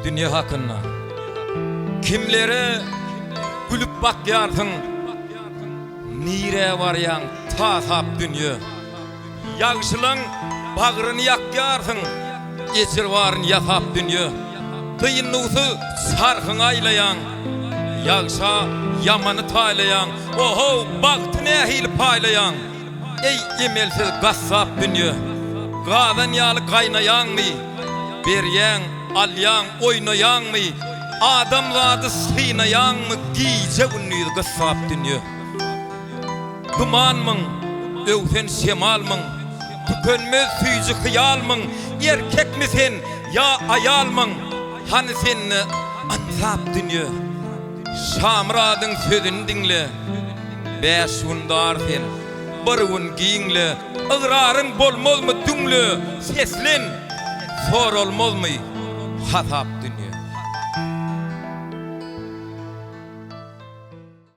Dünýe hakynda. Kimlere gülüp bakýarsyň, Nirä barýaň tasap dünýe? Ýagşylaň bagryny ýakýarsyň, Ejir baryn ýasap dünýe. Dynuwsyz çarhyňy aýlaýaň, Ýagşa ýamany taýlaýaň, O-how, bagty nähili paýlaýaň? Eý, emelsiz gassap dünýe! Gazan ýaly gaýnaýaňmy? Berýäň, alýaň, oýnaýaňmy? Adamzady synaýaňmy gije-gündiz gyssap dünýe? Dumanmyň, öwsen şemalmyň, Tükenmez süýji hyýalmyň, Erkekmi sen ýa aýalmyň, Hany sende ynsap dünýe? Şamyradyň sözüni diňle, Bäş gün dar sen, bir gün giňle, Ygraryň bolmazmy düňle, Seslen, soralmazmy hasap dünýe?